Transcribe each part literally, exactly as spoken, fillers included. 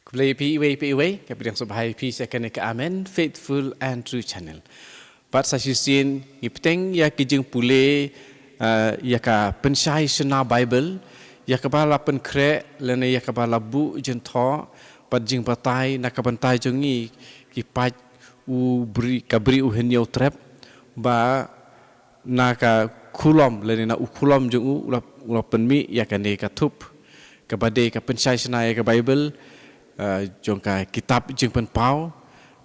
Khublei phi iwei pa iwei, ka pdiang sngewbha ïa phi sha kane ka Amen Faithful and True Channel. Bad sa shisien ngi bteng ïa ki jingpule, eh, ïa ka pynshai shna Baibl, ïa kaba la pynkhreh lane ïa kaba la buh jingthoh bad jingbatai na ka bynta jong ngi ki paid u bri, ka bri u Hynñiewtrep, ba na ka khulom lane na u khulom jong u, u la, u la pynmih ïa kane ka thup kaba dei ka pynshai shna ïa ka Baibl, eh, jong ka kitab Jingpynpaw.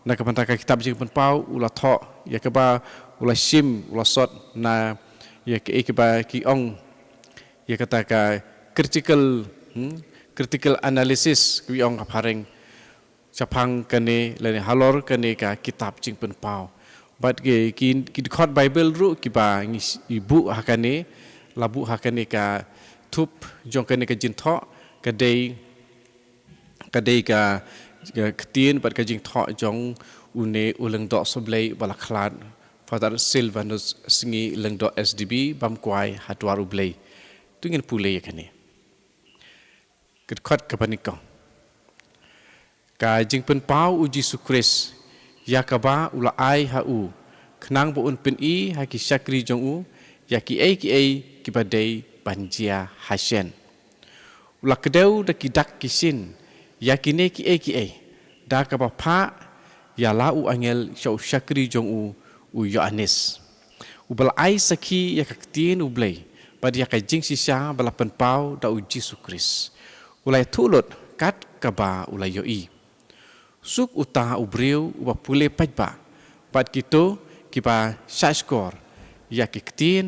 Na ka bynta ka kitab Jingpynpaw u la thoh ïa kaba u la shim, u la sot na ïa ka, ïa kaba ki ong ïa kata ka critical, hmm, critical analysis ki ong ha phareng, shaphang kane lane halor kane ka kitab Jingpynpaw. Bad ki, ki, ki dkhot Baibl ruh kiba ngi s-, i buh ha kane, la buh ha kane ka thup jong kane ka jingthoh, ka dei, ka dei ka, ka ktien bad ka jingthoh jong une u lyngdoh sha Blei ba la khlad, Father Silvanus Sngi, lyngdoh S D B Bamkwai ha Dwar U Blei. To ngin pule ïa kane. Ka dkhot kaba nyngkong. Ka jingpynpaw u Jisu Khrist, ïa kaba u la ai ha u, khnang ba un pyni ha ki shakri jong u ïa kiei kiei kiba dei ban jia ha shen. U la kdew da ki dak ki shin ïa kine kiei kiei, da kaba phah ïa la u angel sha u shakri jong u, u Ïoannis, uba la ai sakhi ïa ka ktien U Blei bad ïa ka jingshisha ba la pynpaw da u Jisu Khrist. U la ïathuh lut kat kaba u la ïohi. Suk uta u briew uba pule paidbah bad kito kiba shahshkor ïa ki ktien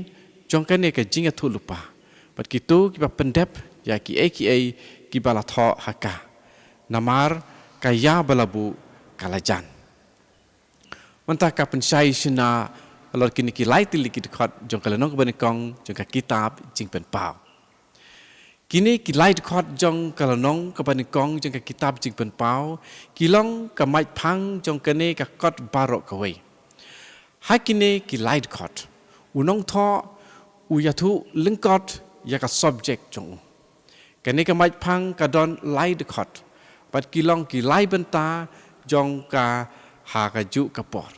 jong kane ka jingïathuhlypa, bad kito kiba pyndep ïa kiei kiei kiba la thoh ha ka, namar ka ïa ba la buh ka la jan. Mynta ka pynshai shna halor kine ki lai tylli ki dkhot jong ka lynnong kaba nyngkong jong ka kitab Jingpynpaw. Kine ki lai dkhot jong ka lynnong kaba nyngkong jong ka kitab Jingpynpaw ki long ka maitphang jong kane ka kot baroh kawei. Ha kine ki lai dkhot u nongthoh u ïathuh lyngkot ïa ka subject jong u. Kane ka maitphang ka don lai dkhot bad ki long ki lai bynta jong ka ha kajuh ka por.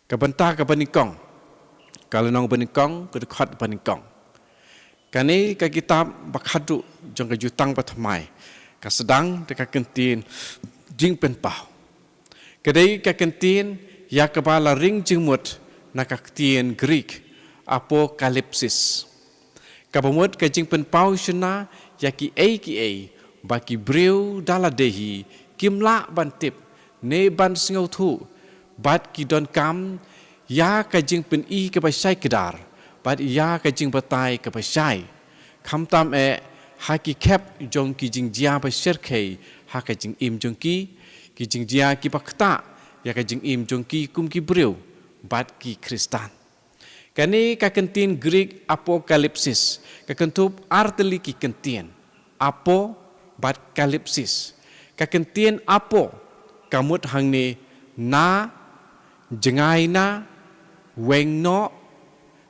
Ka bynta kaba nyngkong, ka lynnong ba nyngkong, ka dkhot ba nyngkong. Kane ka kitab ba khadduh jong ka Jutang Bathymmai ka sdang da ka kyntien Jingpynpaw. Ka dei ka kyntien ïa kaba la ring jingmut na ka ktien Greek apocalypsis, kaba mut ka jingpynpaw shna ïa kiei kiei ba ki briew da lade hi kim lah ban tip ne ban sngewthuh, bad ki donkam ïa ka jingpyni kaba shai kdar bad ïa ka jingbatai kaba shai, khamtam eh ha ki khep jong ki jingjia ba shyrkhei ha ka jingim jong ki, ki jingjia kiba ktah ïa ka jingim jong ki kum ki briew bad ki Khristan. Kane ka kyntien Greek apocalypsis ka kynthup ar tylli ki kyntien, apo bad kalypsis. Ka kyntien apo ka mut hangne na, jngai na, weng noh,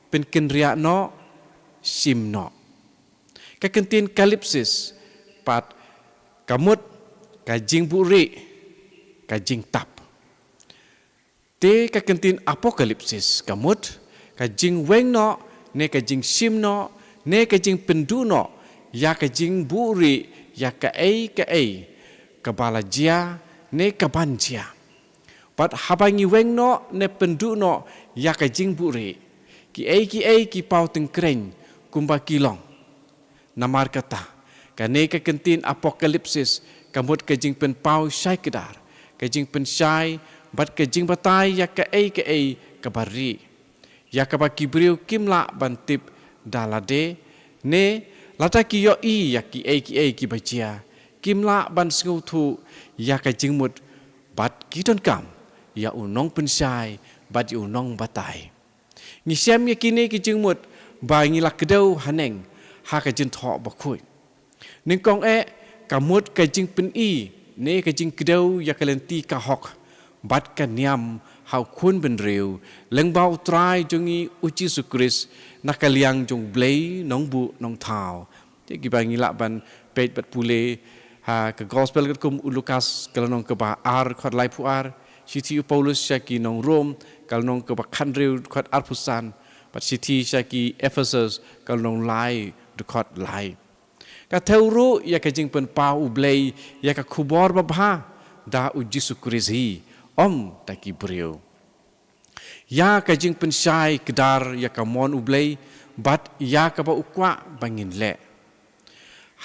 pynkynriah noh, shim noh. Ka kyntien kalypsis pat ka mut ka jingbuhrieh, ka jingtap. Te ka kyntien apocalypsis ka mut ka jingweng noh ne ka jingshim noh ne ka jingpynduh noh ïa ka jingbuhrieh ïa kaei kaei kaba la jia ne kaban jia. Bad haba ngi weng noh ne pynduh noh ïa ka jingbuhrieh, kiei kiei ki paw tyngkreiñ kumba ki long. Namar kata, kane ka kyntien apocalypsis ka mut ka jingpynpaw shai kdar, ka jingpynshai bad ka jingbatai ïa kaei kaei kaba rieh, ïa kaba ki briew kim lah ban tip da lade, ne lada ki ïohi ïa kiei kiei kiba jia, kim lah ban sngewthuh ïa ka jingmut, bad ki donkam ïa u nongpynshai bad ïa u nongbatai. Ngi shem ïa kine ki jingmut ba ngi la kdew haneng ha ka Jingthoh Bakhuid. Nyngkong eh, ka mut ka jingpyni ne ka jingkdew ïa ka lynti ka hok bad ka niam ha u Khun Bynriew lyngba U Trai jong ngi U Jisu Khrist, na ka liang jong U Blei Nongbuh Nongthaw. Te kiba ngi lah ban peit bad pule Ha ka Gospel katkum u Lukas ka lynnong kaba ar dkhot laiphew ar, shithi u Paulus sha ki nong Rom ka lynnong kaba khathynriew dkhot arphew san, bad shithi sha ki Ephesus ka lynnong lai dkhot lai. Ka thew ruh ïa ka jingpynpaw U Blei ïa ka khubor babha da U Jisu Khrist hi, ym da ki briew. Ïa ka jingpynshai kdar ïa ka mon U Blei, bad ïa kaba u kwah ba ngin leh.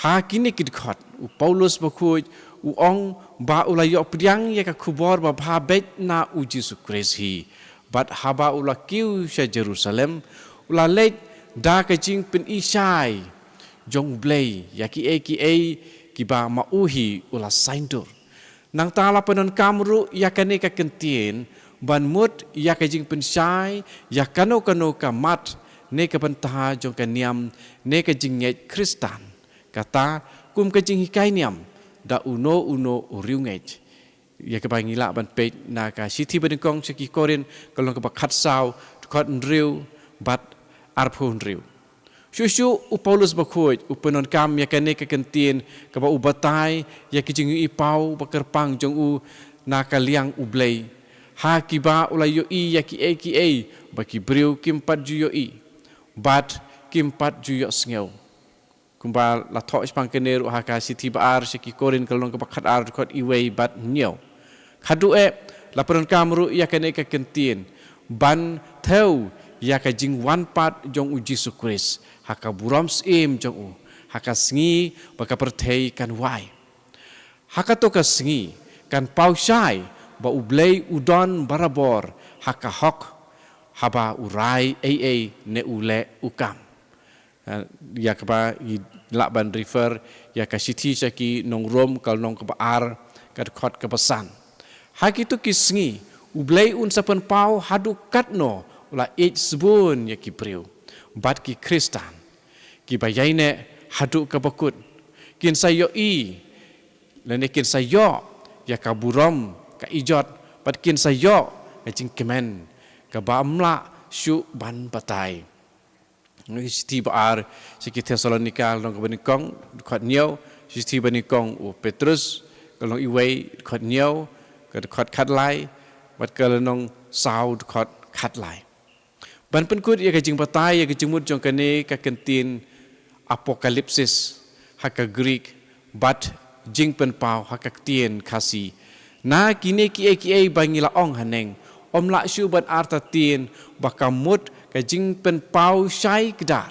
Ha kine ki dkhot, u Paulus bakhuid u ong ba u la ïoh pdiang ïa ka khubor babha beit na U Jisu Khrist hi, bad haba u la kiew sha Jerusalem, u la leit da ka jingpynshai jong U Blei ïa kiei kiei kiba ma u hi u la saiñdur. Nangta la pyndonkam ruh ïa kane ka kyntien ban mut ïa ka jingpynshai ïa kano kano ka mat ne ka bynta jong ka niam ne ka jingngeit Khristan, kata kum ka jinghikai niam da uno uno u riewngeit, ïa kaba ngi lah ban peit na ka shithi banyngkong sha ki Korinth ka lynnong kaba khatsaw, dkhot hynriew bad arphew hynriew. Shuh shuh u Paulus bakhuid u pyndonkam ïa kane ka kyntien kaba u batai ïa ki jingïohi paw ba kyrpang jong u na ka liang U Blei ha kiba u la ïohi ïa kiei kiei ba ki briew kim pat ju ïohi bad kim pat ju ïohsngew. Kumba la thoh shaphang kane ruh ha ka shithi ba ar sha ki Korinth ka lynnong kaba khatar, dkhot iwei bad hynñiew. Khadduh eh, la pyndonkam ruh ïa kane ka kyntien ban thew ïa ka jingwan pat jong U Jisu Khrist ha ka burom syiem jong u, ha ka sngi ba ka pyrthei kan wai. Ha kato ka sngi kan paw shai ba U Blei u don barabor ha ka hok, haba u rai ei ei ne u leh u kam. Ha, ïa kaba ngi lah ban refer ïa ka shithi sha ki nong Rom ka lynnong kaba ar, ka dkhot kaba san. Ha kito ki sngi U Blei un sa pynpaw haduh katno u la ïeit sbun ïa ki briew bad ki Khristan kiba ïaineh haduh kaba kut. Kin sa ïohi lane kin sa ïoh ïa ka burom ka ijot, bad kin sa ïoh ka jingkmen kaba ym lah shuh ban batai. Shithi ba ar sha ki Thessalonika lynnong kaba nyngkong, dkhot hynñiew, shithi banyngkong u Petrus ka lynnong iwei, dkhot hynñiew, ka dkhot khatlai, bad ka lynnong saw, dkhot khatlai. Ban pynkut ïa ka jingbatai ïa ka jingmut jong kane ka kyntien apokalipsis ha ka Greek bad jingpynpaw ha ka ktien Khasi, na kine kiei kiei ba ngi la ong haneng, ym lah shuh ban artatien ba ka mut ka jingpynpaw shai kdar,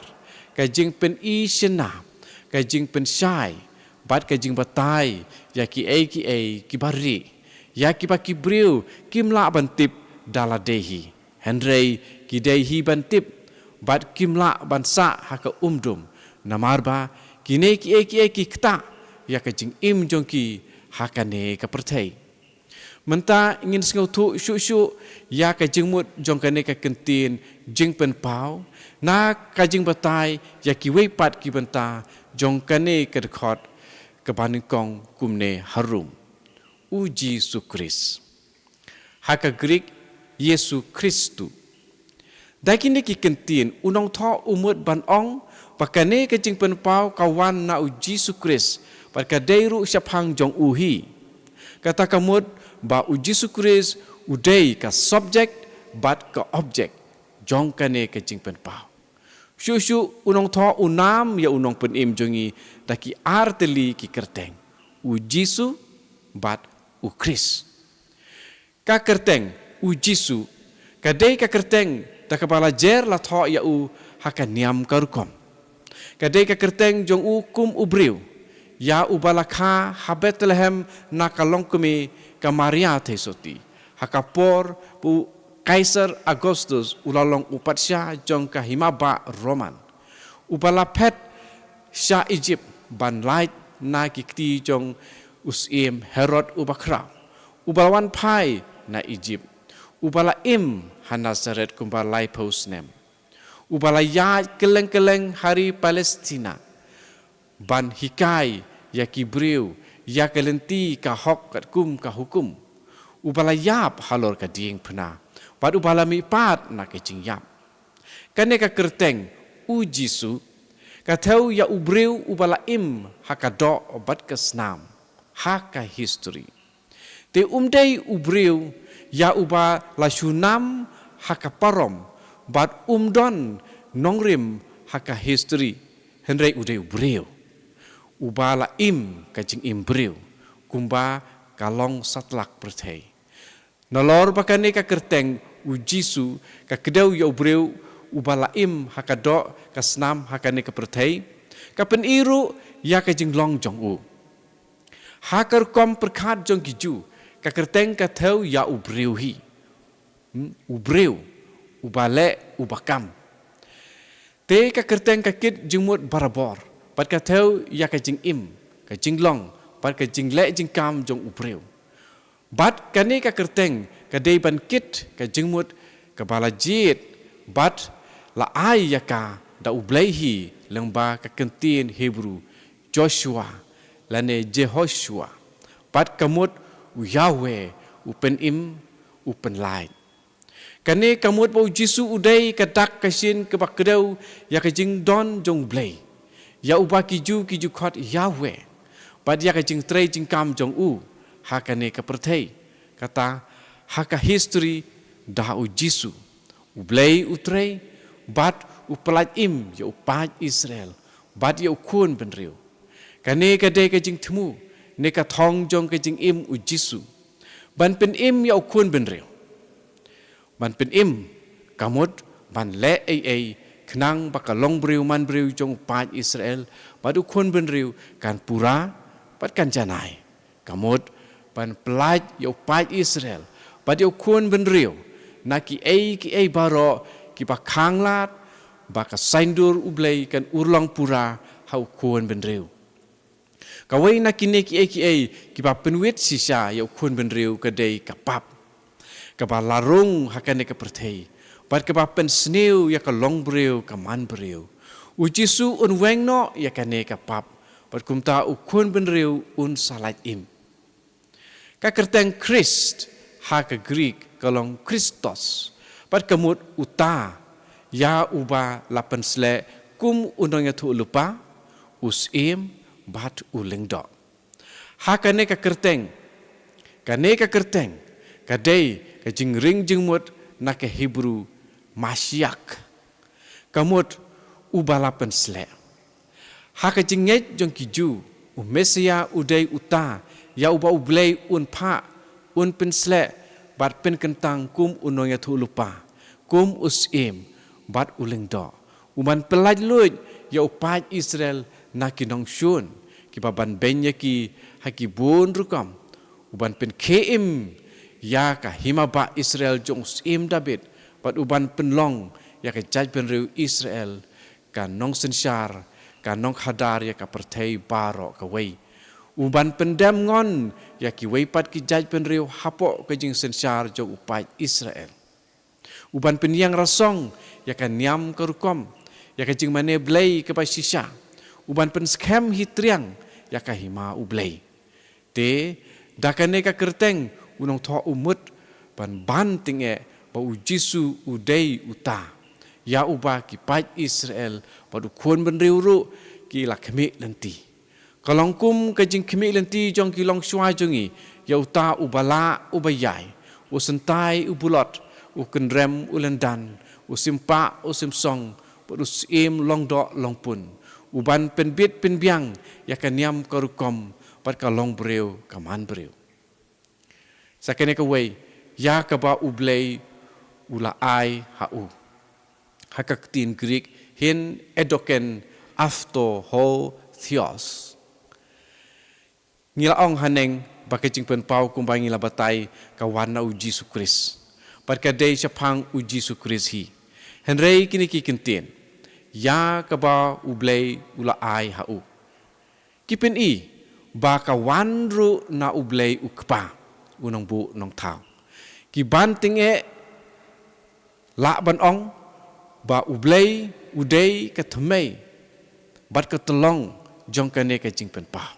ka jingpyni shynna, ka jingpynshai bad ka jingbatai ïa kiei kiei kiba rieh, ïa kiba ki briew kim lah ban tip da lade hi. Hynrei ki dei hi ban tip bad kim lah ban sah ha ka umdum, namar ba kine kiei kiei ki ktah ïa ka jingim jong ki ha kane ka pyrthei. Mynta ngin sngewthuh shuh shuh ïa ka jingmut jong kane ka kyntien jingpynpaw na ka jingbatai ïa kiwei pat ki bynta jong kane ka dkhot kaba nyngkong kumne harum: U Jisu Khrist. Ha ka Greek, Yesu Christou. Da kine ki kyntien u nongthoh u mut ban ong ba kane ka jingpynpaw ka wan na U Jisu Khrist bad ka dei ruh shaphang jong u hi. Kata ka mut ba U Jisu Khrist u dei ka subject bad ka object jong kane ka jingpynpaw. Shuh shuh u nongthoh u nam ïa u nongpynim jong ngi da ki ar tylli ki kyrteng: U Jisu bad U Khrist. Ka kyrteng U Jisu ka dei ka kyrteng da kaba la jer la thoh ïa u ha ka niam ka rukom. Ka dei ka kyrteng jong u kum u briew, ïa uba la kha ha Bethlehem na ka longkmie ka Maria Theisotti, ha ka por ba u Kaisar Augustus u la long u patsha jong ka hima bah Roman. Uba la phet sha Egypt ban lait na ki kti jong u syiem Herod uba khraw. Uba la wan phai na Egypt. Uba la im ha Nazareth kumba laiphew snem. Uba la ïaid kylleng kylleng ha ri Palestina ban hikai ïa ki briew ïa ka lynti ka hok katkum ka hukum. Uba la ïap halor ka diengphna bad uba la mihpat na ka jingïap. Kane ka kyrteng U Jisu ka thew ïa u briew uba la im ha ka doh bad ka snam. ha ka history. Te um dei u briew ïa uba la shu nam ha ka parom, bad um don nongrim ha ka history, hynrei u dei u briew uba la im ka jingim briew, kumba ka long satlak pyrthei. Nalor ba kane ka kyrteng u Jisu ka kdew ïa u briew uba la im ha ka doh ka snam ha kane ka pyrthei, ka pyni ruh ïa ka jinglong jong u. Ha ka rukom pyrkhat jong ki Jiw, ka kyrteng ka thew ïa u briew hi. Hmm, u briew, uba leh, uba kam. Te ka kyrteng ka kit jingmut barabor, bad ka thew ïa ka jingim, ka jinglong, bad ka jingleh jingkam jong u briew. Bad kane ka kyrteng ka dei ban kit ka jingmut kaba la jied, bad la ai ïa ka da U Blei hi, lyngba ka kyntien Hebru Joshua, lane Jehoshua. Bad ka mut u Yahweh, u pynim, u pynlait. Kane ka mut ba u Jisu u dei ka dak ka shin kaba kdew ïa ka jingdon jong U Blei, ïa uba ki Jiw ki ju khot Yahweh, bad ïa ka jingtrei jingkam jong u ha kane ka pyrthei. Kata, ha ka history, da u Jisu U Blei u trei, bad u pyllait im ïa u paid Israel, bad ïa u khun bynriew. Kane ka dei ka jingthmu ne ka thong jong ka jingim u Jisu, ban pynim ïa u khun bynriew. Ban pynim, ka mut ban leh ei ei, khnang ba ka longbriew manbriew jong u paid Israel bad u khun bynriew kan pura bad kan janai. Ka mut ban pyllait ïa u paid Israel bad ïa u khun bynriew na kiei kiei baroh kiba khanglad, ba ka saiñdur U Blei kan urlong pura ha u khun bynriew. Kawei na kine kiei kiei kiba pynwit shisha ïa u khun bynriew ka dei ka pap, kaba la rung ha kane ka pyrthei, bad kaba pynsniew ïa ka longbriew ka manbriew. U Jisu un weng noh ïa kane ka pap, bad kumta u khun bynriew un sa lait im. Ka kyrteng Khrist ha ka Greek ka long Christos, bad ka mut uta ïa uba la pynsleh kum u nongïathuhlypa, u syiem, bad u lyngdoh. Ha kane ka kyrteng, kane ka kyrteng ka dei ka jingring jingmut na ka Hebru Mashiach, ka mut uba la pynsleh. Ha ka jingngeit jong ki Jiw, u Messaïah u dei uta ïa uba U Blei un phah, un pynsleh, bad pynkyntang kum u nongïathuhlypa, kum u syiem, bad u lyngdoh. U ban pyllait luid ïa u paid Israel na ki nongshun, kiba ban beiñ ïa ki ha ki bun rukom. U ban pynkhie im ïa ka hima bah Israel jong u syiem Dabid, bad u ban pynlong ïa ka jaitbynriew Israel ka nongsynshar, ka nongkhadar ïa ka pyrthei baroh kawei. U ban pyndem ngon ïa kiwei pat ki jaitbynriew hapoh ka jingsynshar jong u paid Israel. U ban pynïeng rasong ïa ka niam ka rukom, ïa ka jingmane Blei kaba shisha. U ban pynskhem hi triang ïa ka hima U Blei. Te, da kane ka kyrteng u nongthoh u mut ban ban tyngeh ba u Jisu u dei uta ïa uba ki paid Israel bad u khun bynriew ruh ki la khmih lynti. Ka long kum ka jingkhmih lynti jong ki longshuwa jong ngi ïa uta uba lah uba ïai, u syntai u bulot, u kynrem u lyndan, u sympah u symsong, bad u syiem longdoh longpun, u ban pynbit pynbiang ïa ka niam ka rukom bad ka longbriew ka manbriew. Sa kane kawei ïa kaba U Blei u la ai ha u. Ha ka ktien Greek, hin edoken afto ho theos. Ngi la ong haneng ba ka jingpynpaw kumba ngi la batai ka wan na u Jisu Khrist. Bad ka dei shaphang u Jisu Khrist hi. Hynrei kine ki kyntien ïa kaba U Blei u la ai ha u, ki pyni ba ka wan ruh na U Blei u Kpa, u nongbuh nongthaw. Ki ban tyngeh lah ban ong ba U Blei u dei ka thymmei bad ka tyllong jong kane ka jingpynpaw.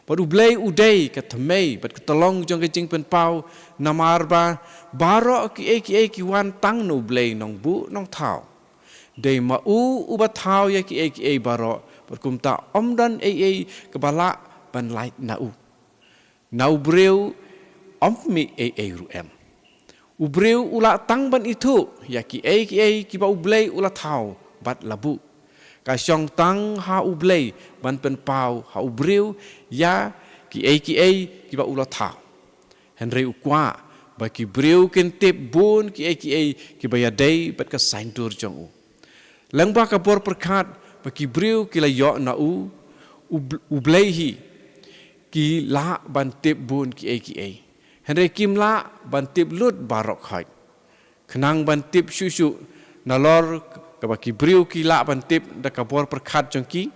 Bad U Blei u dei ka thymmei bad ka tyllong jong ka jingpynpaw, namar ba baroh kiei kiei ki wan tang na U Blei nongbuh nongthaw. Dei ma u uba thaw ïa kiei kiei baroh, bad kumta ym don ei ei kaba lah ban lait na u. Na u briew ym mih ei ei ruh em. U briew u lah tang ban ithuh ïa kiei kiei kiba U Blei u la thaw bad la buh. Ka shong tang ha U Blei ban pynpaw ha u briew ïa kiei kiei kiba u la thaw. Hynrei u kwah ba ki briew kin tip bun kiei kiei kiba ïadei bad ka saiñdur jong u. Lyngba ka bor pyrkhat ba ki briew ki la ïoh na u, u Bl-, U Blei hi, ki lah ban tip bun kiei kiei. Hynrei kim lah ban tip lut baroh khoit. Khnang ban tip shuh shuh nalor kaba ki briew ki lah ban tip da ka bor pyrkhat jong ki,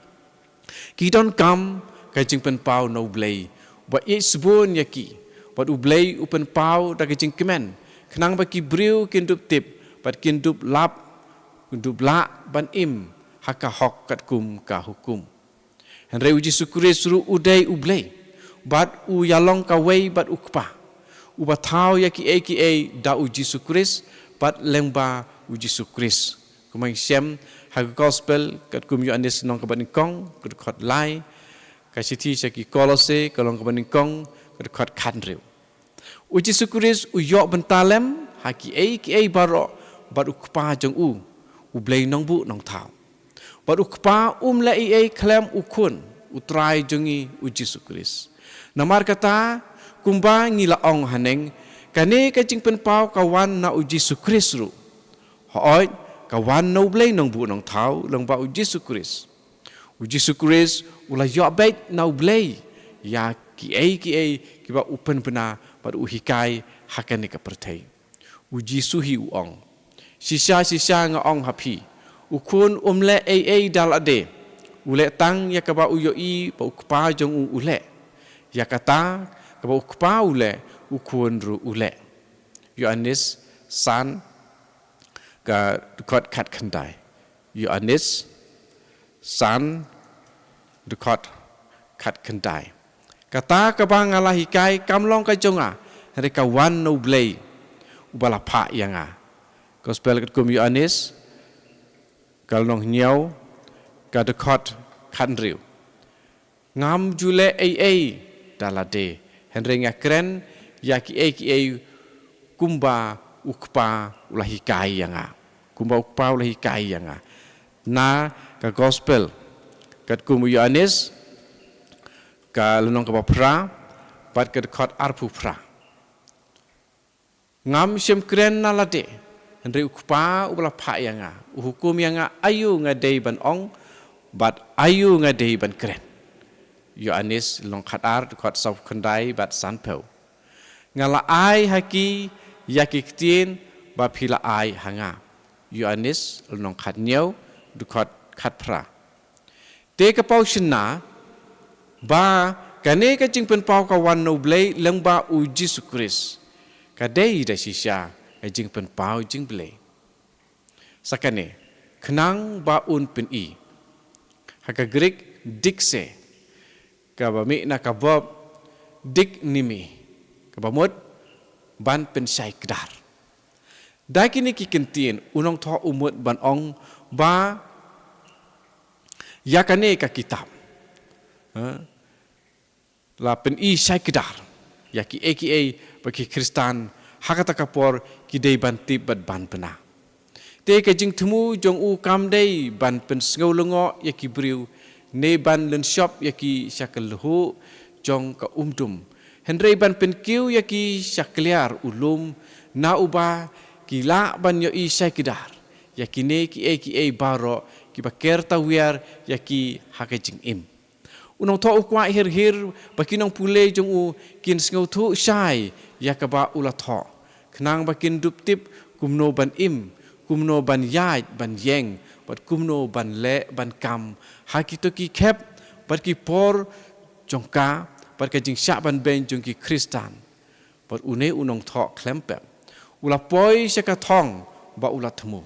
ki donkam ka jingpynpaw na U Blei uba ïeit shibun ïa ki. Bad U Blei u pynpaw da ka jingkmen khnang ba ki briew kin dup tip bad kin dup lap, kin dup lah ban im ha ka hok katkum ka hukum. Hynrei U Jisu Khrist ruh u dei U Blei bad u ïalong kawei bad U Kpa. Uba thaw ïa kiei kiei da U Jisu Khrist bad lyngba U Jisu Khrist. Kumba ngi shem ha ka Gospel katkum u Ïoannis lynnong kaba nyngkong, ka dkhot lai, ka shithi sha ki Kolose ka lynnong kaba nyngkong, ka dkhot khathynriew. U Jisu Khrist u ïoh bynta lem ha kiei kiei baroh bad U Kpa jong u, U Blei Nongbuh Nongthaw. Bad U Kpa um leh ei ei khlem U Khun, U Trai jong ngi U Jisu Khrist. Namar kata, kumba ngi la ong haneng, kane ka jingpynpaw ka wan na U Jisu Khrist ruh. Hooid, ka wan na U Blei Nongbuh Nongthaw lyngba U Jisu Khrist. U Jisu Khrist u la ïoh beit na U Blei ïa kiei kiei kiba u pynbna bad u hikai ha kane ka pyrthei. U Jisu hi u ong, shisha shisha nga ong ha phi, U Khun um leh ei ei da lade. U leh tang ïa kaba u ïohi ba U Kpa jong u u leh. Ïa kata kaba U Kpa u leh, U Khun ruh u leh. Ïoannis san, ka dkhot khatkhyndai. Ïoannis san, dkhot khatkhyndai. Kata kaba nga la hikai kam long ka jong nga, hynrei ka wan na U Blei uba la phah ïa nga. Gospel katkum Ïoannis ka lynnong hynñiew, ka dkhot khathynriew. Ngam ju leh ei ei da lade, hynrei nga kren ïa kiei kiei kumba U Kpa u la hikai ïa nga. Kumba U Kpa u la hikai ïa nga. Na ka Gospel katkum u Ïoannis, ka lynnong kaba phra, bad ka dkhot arphew phra. Ngam shym kren na lade, hynrei U Kpa uba la phah ïa nga u hukum ïa nga aïu nga dei ban ong bad aïu nga dei ban kren. Ïoannis lynnong khatar, dkhot sawphew khyndai bad sanphew. Nga la ai ha ki ïa ki ktien ba phi la ai ha nga. Ïoannis lynnong khathynñiew, dkhot khatphra. Te ka paw shynna ba kane ka jingpynpaw ka wan na U Blei lyngba U Jisu Khrist. Ka dei da shisha ka jingpynpaw jingblei. Sa kane, khnang ba un pyni. Ha ka Grik, dikse, kaba mih na ka verb diknemi, kaba mut ban pynshai kdar. Da kine ki kyntien u nongthoh u mut ban ong ba ïa kane ka kitab, ha, la pyni shai kdar ïa kiei kiei ba ki Khristan ha kata ka por ki dei ban tip bad ban bna. Te ka jingthmu jong u kam dei ban pynsngew lyngngoh ïa ki briew ne ban lynshop ïa ki sha ka lhuh jong ka umdum. Hynrei ban pynkiew ïa ki sha kliar u lum, na uba ki lah ban ïohi shai kdar ïa kine kiei kiei baroh kiba ker tawiar ïa ki ha ka jingim. U nongthoh u kwah hir hir ba ki nongpule jong u kin sngewthuh shai ïa kaba u la thoh, khnang ba kin dup tip kumno ban im, kumno ban ïaid ban ïeng, bad kumno ban leh ban kam ha kito ki khep bad ki por jong ka bad ka jingshah ban beiñ jong ki Khristan. Bad une u nongthoh khlem pep u la poi sha ka thong ba u la thmu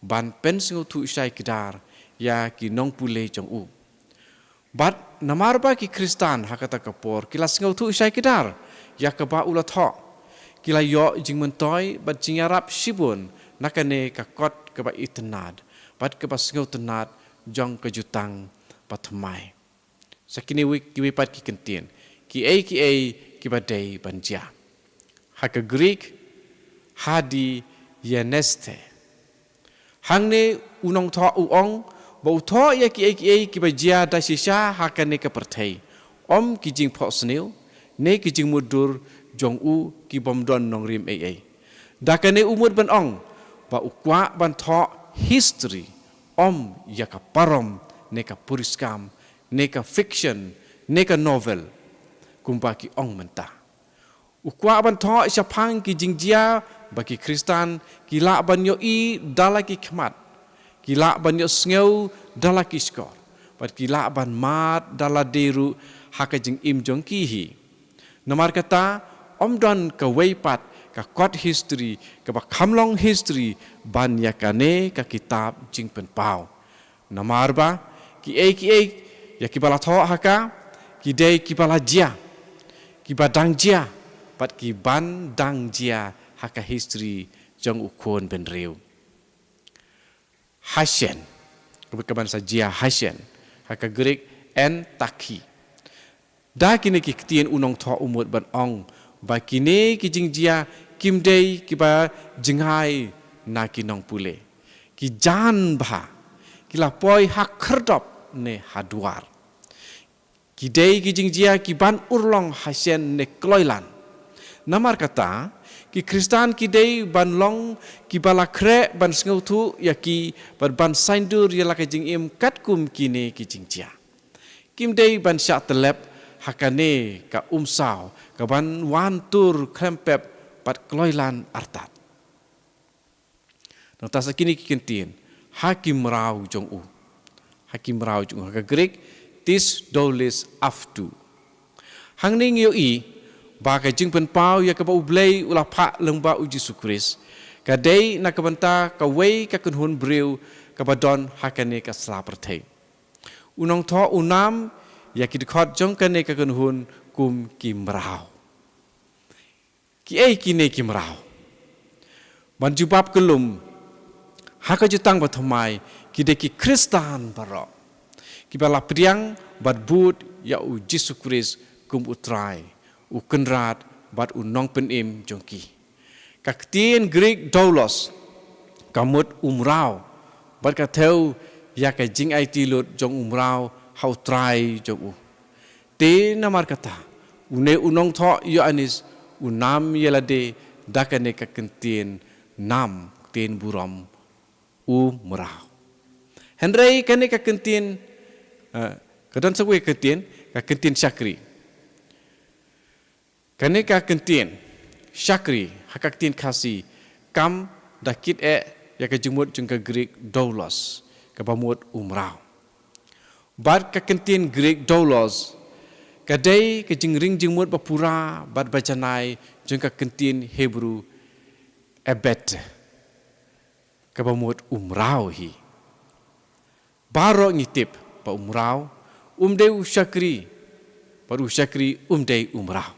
ban pynsngewthuh shai kdar ïa ki nongpule jong u. Bad namar ba ki Khristan ha kata ka por ki la sngewthuh shai kdar ïa kaba u la thoh, ki la ïoh jingmyntoi bad jingïarap shibun na kane ka kot kaba itynnad bad kaba sngewtynnad jong ka jutang bathymmai. Sa kine wei, kiwei pat ki kyntien, kiei kiei kiba dei ban jia. Ha ka Greek, hadianesthe. Hangne u nongthoh u ong ba u thoh ïa kiei kiei kiba jia da shisha ha kane ka pyrthei, ym ki jingphohsniew ne ki jingmutdur jong u ki bym don nongrim ei ei. Da kane u mut ban ong ba u kwah ban thoh history, ym ïa ka parom ne ka puriskam ne ka fiction ne ka novel, kumba ki ong mynta. U kwah ban thoh shaphang ki jingjia ba ki Khristan ki lah ban ïohi da la ki khmat, ki lah ban ïohsngew da la ki shkor, bad ki lah ban mad da lade ruh ha ka jingim jong ki hi. Namar kata, ym don kawei pat ka kot history kaba kham long history ban ïa kane ka kitab Jingpynpaw. Namar ba kiei kiei ïa kiba la thoh ha ka, ki dei kiba la jia, kiba dang jia, bad ki ban dang jia ha ka history jong u khun bynriew. Hashen, kaba ka ban sa jia hashen, ha ka Greek entakhi. Da kine ki ktien u nongthoh u mut ban ong ba kine ki jingjia kim dei kiba jngai na ki nongpule. Ki jan bha, ki la poi ha khyrdop ne ha duar. Ki dei ki jingjia ki ban urlong hashen ne kloilan. Namar kata, ki Khristan ki dei ban long kiba la khreh ban sngewthuh ïa ki bad ban saiñdur ïa la ka jingim katkum kine ki jingjia. Kim dei ban shah tyllep ha kane ka umsaw ka ban wan tur khlem pep bad kloilan artat. Nangta sa kine ki kyntien, ha ki mraw jong u. Ha ki mraw jong u, ha ka Greek, tis doulis aftu. Hangne ngi ïohi ba ka jingpynpaw ïa kaba U Blei u la phah lyngba U Jisu Khrist ka dei na ka bynta kawei ka kynhun briew kaba don ha kane ka sla pyrthei. U nongthoh u nam ïa ki dkhot jong kane ka kynhun kum ki mraw. Kiei kine ki mraw? Ban jubab kyllum, ha ka jutang ba thymmai, ki dei ki Khristan baroh kiba la pdiang bad bud ïa U Jisu Khrist kum U Trai, U Kynrad bad U Nongpynim jong ki. Ka ktien Greek doulos ka mut u mraw bad ka thew ïa ka jingaiti lut jong u mraw ha U Trai jong u. Te namar kata, une u nongthoh Ïoannis u nam ïa lade da kane ka kyntien nam, ktien burom, u mraw. Hynrei kane ka kyntien, eh, ka don sa kawei ka kyntien, ka kyntien shakri. Kane ka kyntien shakri ha ka ktien Khasi kam da kit eh ïa ka jingmut jong ka Greek doulos, kaba mut u mraw. Bad ka kyntien Greek doulos ka dei ka jingring jingmut ba pura bad ba janai jong ka kyntien Hebru ebed, kaba mut u mraw hi. Baroh ngi tip ba u mraw um dei u shakri, bad u shakri um dei u mraw.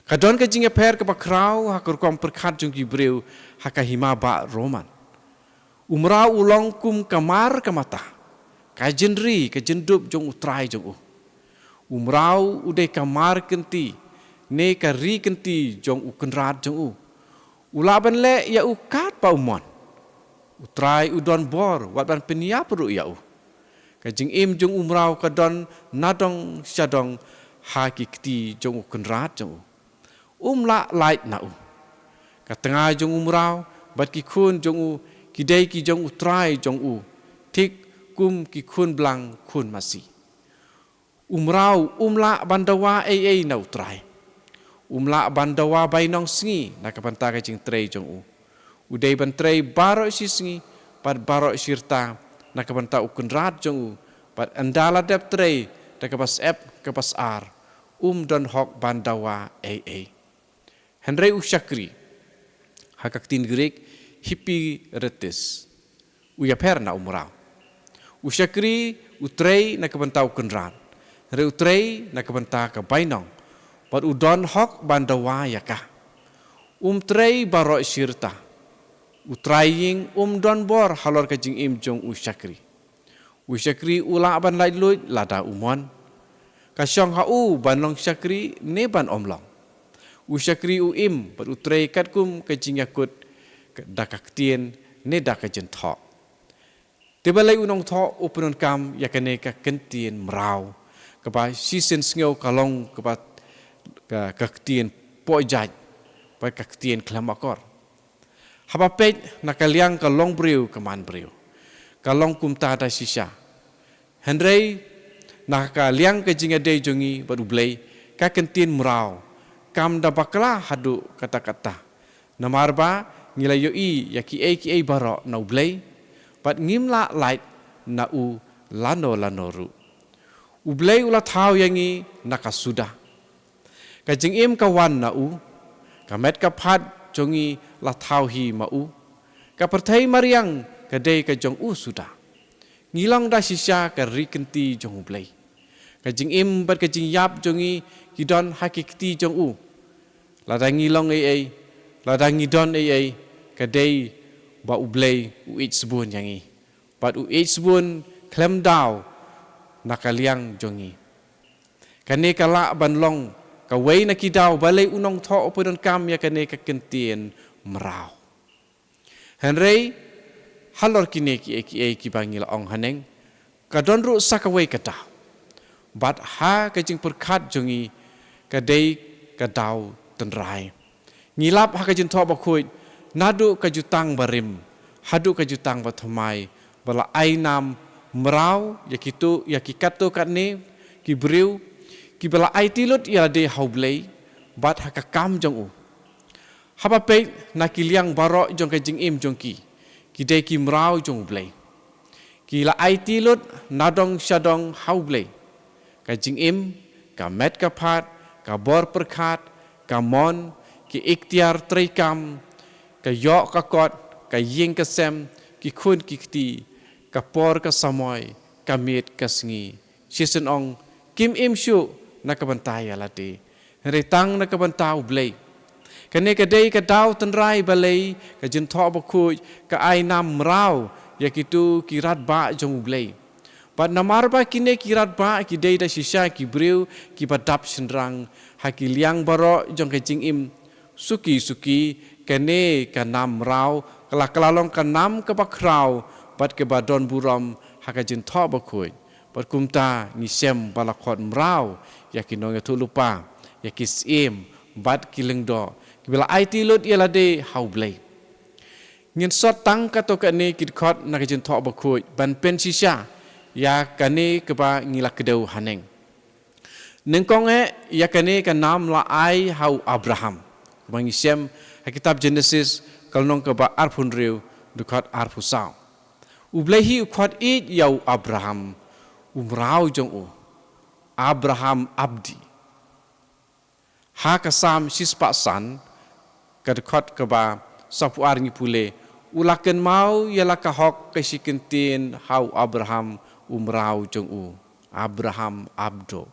Ka don ka jingïapher kaba khraw ha ka rukom pyrkhat jong ki briew ha ka hima bah Roman. U mraw u long kum ka mar ka mata, ka jingri, ka jingdup jong U Trai jong u. U mraw u dei ka mar kynti ne ka ri kynti jong U Kynrad jong u. U lah ban leh ïa u katba u mon. U Trai u don bor wat ban pynïap ruh ïa u. Ka jingim jong u mraw ka don nadong shadong ha ki kti jong U Kynrad jong u. Um lah lait na u. Ka tnga jong u mraw bad ki khun jong u ki dei ki jong U Trai jong u, thik kum ki khun blang khun masi. U mraw um lah ban dawa ei ei na U Trai. Um lah ban dawa bainong sngi na ka bynta ka jingtrei jong u. U dei ban trei baroh shi sngi bad baroh shi rta na ka bynta U Kynrad jong u, bad ynda la dep trei da kaba syep kaba sar, um don hok ban dawa ei ei. Hynrei u shakri, ha ka ktien Greek, hyperetes, u ïapher na u mraw. U shakri u trei na ka bynta U Kynrad, hynrei u trei na ka bynta ka bainong, bad u don hok ban dawa ïa ka. Um trei baroh shi rta. U trai ïing um don bor halor ka jingim jong u shakri. U shakri u lah ban laitluid lada u mon. Ka shong ha u ban long shakri ne ban ym long. U shakri u im bad u trei katkum ka jingïakut da ka ktien ne da ka jingthoh. Te balei u nongthoh u pyndonkam ïa kane ka kyntien mraw, kaba shisien sngew ka long kaba ka, ka ktien pohjait bad ka ktien khlem akor. Haba peit na ka liang ka longbriew ka manbriew, ka long kumta da shisha. Hynrei na ka liang ka jingïadei jong ngi bad U Blei, ka kyntien mraw kam da bakla haduh katta katta. Namar ba ngi la ïohi ïa kiei kiei baroh na U Blei, bad ngim lah lait na u lano lano ruh. U Blei u la thaw ïa ngi na ka suda. Ka jingim ka wan na u, ka met ka phad jong ngi la thaw hi ma u. Ka pyrthei mariang ka dei ka jong u suda. Ngi long da shisha ka ri kynti jong U Blei. Ka jingim bad ka jingïap jong ngi ki don ha ki kti jong u. Lada ngi long ei ei, lada ngi don ei ei, ka dei ba U Blei u ïeit sbun ïa ngi. Bad u ïeit sbun khlem daw na ka liang jong ngi. Kane ka lah ban long kawei na ki daw balei u nongthoh u pyndonkam ïa kane ka kyntien mraw. Hynrei halor kine kiei kiei kiba ngi la ong haneng, ka don ruh sa kawei ka daw. Bad ha ka jingpyrkhat jong ngi, ka dei ka daw tynrai. Ngi lap ha ka jingthoh bakhuid, naduh ka jutang barim haduh ka jutang bathymmai, ba la ai nam mraw ïa kitu, ïa ki katto katne ki briew kiba la aiti lut ïa lade ha U Blei bad ha ka kam jong u. Haba peit na ki liang baroh jong ka jingim jong ki, ki dei ki mraw jong U Blei. Ki la aiti lut nadong shadong ha U Blei. Ka jingim, ka met ka phad, ka bor pyrkhat, ka mon, ki iktiar treikam, ka ïoh ka kot, ka ïing ka sem, ki khun ki kti, ka por ka samoi, ka miet ka sngi. Shisien ong, kim im shuh na ka bynta ïa lade, hynrei tang na ka bynta U Blei. Kane ka dei ka daw tynrai balei ka jingthoh bakhuid ka ai nam mraw ïa kitu ki radbah jong U Blei. Bad namar ba kine ki radbah ki dei da shisha ki briew kiba dap shynrang ha ki liang baroh jong ka jingim, suki suki kane ka nam mraw ka la, ka la long ka nam kaba khraw bad kaba don burom ha ka jingthoh bakhuid. Bad kumta ngi shem ba la khot mraw ïa ki nongïathuhlypa, ïa ki syiem bad ki lyngdoh kiba la aiti lut ïa lade ha U Blei. Ngin sot tang katto katne ki dkhot na ka jingthoh bakhuid ban pynshisha ïa kane kaba ngi la kdew haneng. Nyngkong eh, ïa kane ka nam la ai ha u Abraham, kumba ngi shem ha kitab Jenesis ka lynnong kaba arphew hynriew, dkhot arphew saw. U Blei hi u khot ïeit ïa u Abraham, u mraw jong u, Abraham abdi. Ha ka Salm shispah san, ka dkhot kaba sawphew ar ngi pule, u la kynmaw ïa la ka hok ka shi kyntien ha u Abraham u mraw jong u, Abraham abdo.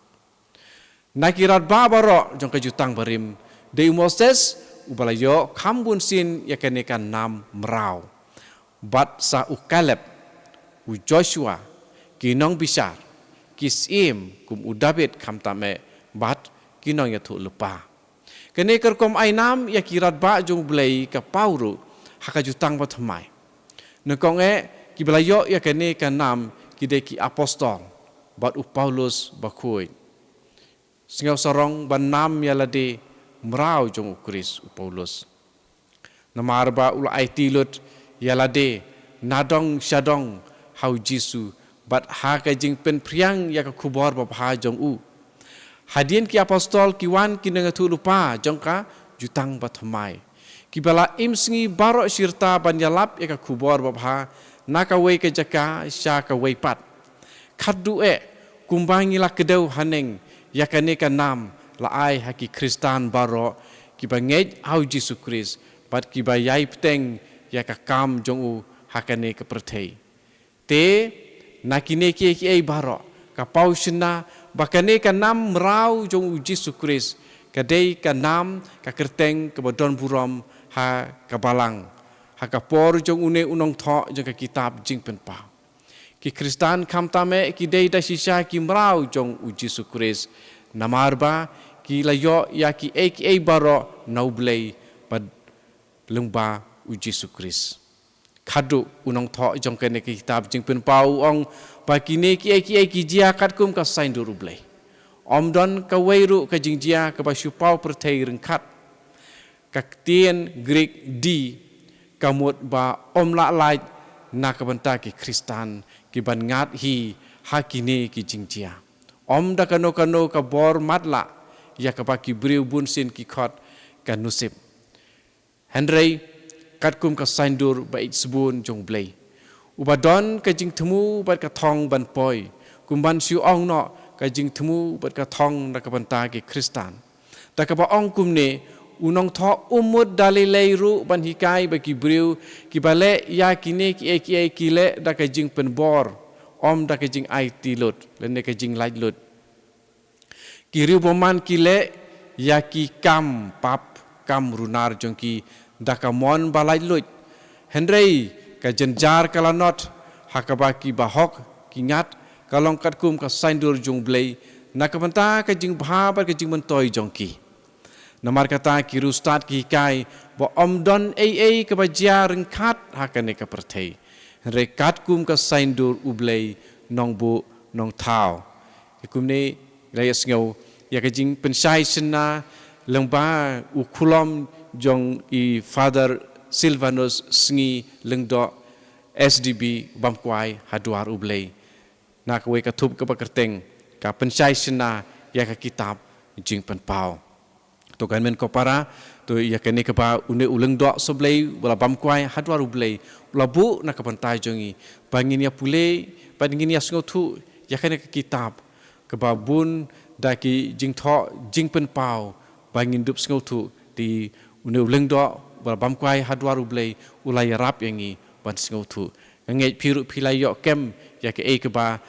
Na ki radbah baroh jong ka jutang barim, dei u Moses uba la ïoh kham bunsien ïa kane ka nam mraw. Bad sa u Kaleb, u Joshua, ki nongbishar, ki syiem kum u David khamtam eh, bad ki nongïathuhlypa. Kane ka rukom ai nam ïa ki radbah jong U Blei ka paw ruh ha ka jutang bathymmai. Nyngkong eh, kiba la ïoh ïa kane ka nam ki dei ki apostol bad u Paulus bakhuid. Sngew sarong ban nam ïa lade mraw jong u Khrist u Paulus. Namar ba u la aiti lut ïa lade nadong shadong ha u Jisu bad ha ka jingpynphriang ïa ka khubor babha jong u. Hadien ki apostol ki wan ki nongïathuhlypa jong ka jutang bathymmai, kiba la im sngi baroh shirta ban ïalap ïa ka khubor babha na kawei ka jaka sha kawei pat. Khatduh eh, kumba ngi la kdew haneng, ïa kane ka nam la ai ha ki Khristan baroh kiba ngeit ha u Jisu Khrist bad kiba ïai bteng ïa ka kam jong u ha kane ka pyrthei. Te na kine kiei kiei baroh, ka paw shynna ba kane ka nam mraw jong u Jisu Khrist ka dei ka nam ka kyrteng kaba don burom ha ka balang, ha ka por jong une u nongthoh jong ka kitab Jingpynpaw. Ki Khristan khamtam eh ki dei da shisha ki mraw jong u Jisu Khrist. Namar ba ki la ïoh ïa ki ei ki ei baroh na u Blei bad lyngba u Jisu Khrist. Khadduh u nongthoh jong kane ka kitab Jingpynpaw u ong ba kine ki ei ki ei ki jia katkum ka saiñdur u Blei. Ym don kawei ruh ka jingjia kaba shu paw pyrthei ryngkat. Ka ktien Greek di ka mut ba ym lah lait na ka bynta ki Khristan ki ban ngat hi ha kine ki jingjia. Ym da kano kano ka bor matlah ïa kaba ki briew bunsien ki khot ka nusib. Hynrei katkum ka saiñdur ba ïeit sbun jong u Blei, uba don ka jingthmu bad ka thong ban poi, kum ban shu ong noh ka jingthmu bad ka thong na ka bynta ki Khristan. Da kaba ong kumne, u nongthoh um mut da lei lei ruh ban hikai ba ki briew kiba leh ïa kine ki ei ki ei ki leh da ka jingpynbor, ym da ka jingaiti lut lane ka jinglait lut. Ki riewbymman ki leh ïa ki kam pap, kam runar jong ki da ka mon ba laitluid. Hynrei ka jynjar ka lanot ha kaba ki bahok ki ngat ka long katkum ka saiñdur jong u Blei na ka bynta ka jingbha bad ka jingmyntoi jong ki. Namar kata ki riewstad ki hikai ba ym don ei ei kaba jia ryngkat ha kane ka pyrthei, hynrei katkum ka saiñdur u Blei nongbuh nongthaw. Kumne la ïa sngew ïa ka jingpynshai shynna lyngba u khulom jong i Father Silvanus Sngi Lyngdoh, S D B Bamkwai Hadwar U Blei. Na kawei ka thup kaba kyrteng ka pynshai shynna ïa ka kitab Jingpynpaw. To kan men ko para, to ïa kane kaba une u Lyngdoh Soblei u la bam kwai Hadwar U Blei u la buh na ka bynta jong ngi, ba ngin ïa pule, ba ngin ïa sngewthuh ïa kane ka kitab kaba bun da ki jingthoh jingpynpaw, ba ngin dup sngewthuh te une u Lyngdoh u la bam kwai Hadwar U Blei u la ïarap ïa ngi ban sngewthuh. Nga ngeit phi ruh phi la ïoh kem ïa kaei kaba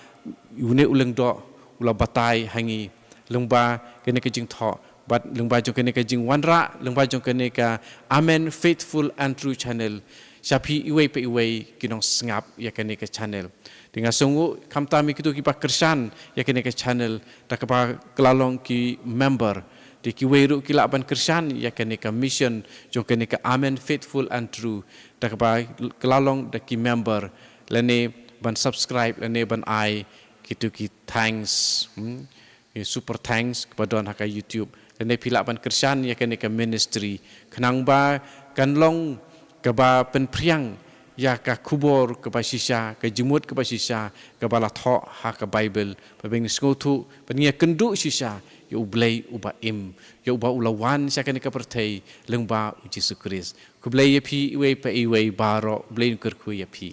une u Lyngdoh u la batai ha ngi lyngba kane ka jingthoh bad lyngba jong kane ka jingwanrah, lyngba jong kane ka Amen Faithful and True Channel. Sha phi iwei pa iwei ki nongsngap ïa kane ka channel, te nga sngew khamtam ïa kito kiba kyrshan ïa kane ka channel da kaba kylla long ki member, te kiwei ruh ki lah ban kyrshan ïa kane ka mission jong kane ka Amen Faithful and True da kaba kylla long da ki member, lane ban subscribe lane ban ai kito ki thanks, hmm? Ki super thanks kaba don ha ka YouTube, lane phi lah ban kyrshan ïa kane ka ministry, khnang ba kan long kaba pynphriang ïa ka khubor kaba shisha, ka jingmut kaba shisha kaba la thoh ha ka Bible, ba ngin sngewthuh, ba ngin ïa kynduh shisha ïa U Blei uba im, ïa uba u la wan sha kane ka pyrthei lyngba U Jisu Khrist. Khublei ïa phi iwei pa iwei baroh, U Blei un kyrkhu ïa phi.